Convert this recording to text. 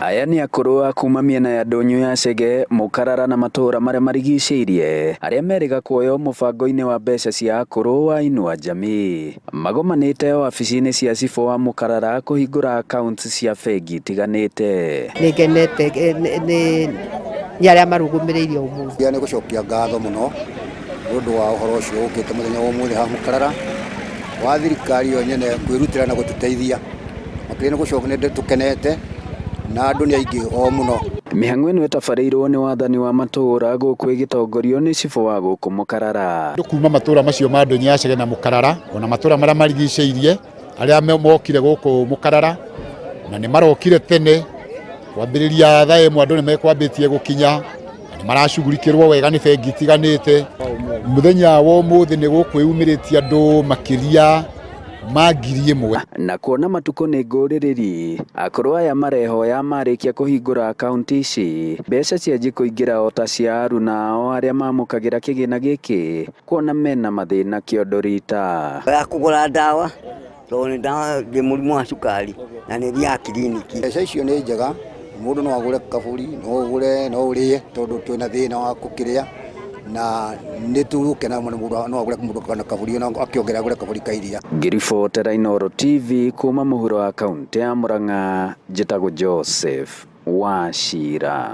Aya nĩ akũrũ a kuma mĩena ya ndũnyũ ya Chege, Mũkarara na matũũra marĩa marigicĩirie arĩa merĩga kuoywo mũbango-inĩ wa mbeca cia akũrũ wa Inua Jamii. Magomanĩte wabici-inĩ cia cibũ wa Mũkarara kũhingũra accounts cia bengi itiganĩte. Nĩ ngenete nĩ arĩa marũgũmĩrĩire ũmũthĩ. Nĩ gũcokia ngatho mũno nĩ ũndũ wa ũhoro ũcio ũkĩte mũthenya wa ũmũthĩ haha Mũkarara wa thirikari yo nyene kwĩrutĩra na gũtũteithia. Makĩria nĩ gũcoka nĩ tũkenete na andũ nĩ aingĩ o mũno. Mĩhang'o ĩno ĩtabarĩirwo nĩ wathani wa matũũra gũkũ ĩgĩtongorio nĩ cibũ wa gũkũ Mũkarara. Andũ kuma matũũra macio ma Ndũnyũ ya Chege na Mũkarara ona matũũra marĩa marigicĩirie arĩa mokire gũkũ Mũkarara na nĩ marokire tene kwambĩrĩria thaa ĩmwe andũ nĩ mekwambĩtie gũkinya na nĩ maracugurikĩrwo wega nĩ bengi itiganĩte. Mũthenya wa ũmũthĩ nĩ gũkwĩyumĩrĩtie andũ makĩria ma 1000. Na kuona matukũ nĩ ngũrĩrĩri, akũrũ aya marehoya marĩkia kũhingũra akaunti ici mbeca cianjie kũingĩra o ta cia aruna ao arĩa mamũkagĩra kĩgĩna gĩkĩ kuona mena mathĩna kĩondo rita. Ya kũgũra ndawa tondũ nĩ ndawa ndĩ mũrimũ wa cukari na nĩ thiaga kiriniki. Mbeca icio nĩ njega, mũndũ no agũre kabũri, no ũgũre, no ũrĩe tondũ twĩna thĩna wa gũkĩrĩa na nĩ tũgũkena mũno mũndũ no agũre mũndũ kana kabũri ona akĩongerera agũre kabũri ka iria. Ngĩribotera Inooro TV kuma mũhuro wa kaunti ya Murang'a, njĩtagwo Joseph Wachira.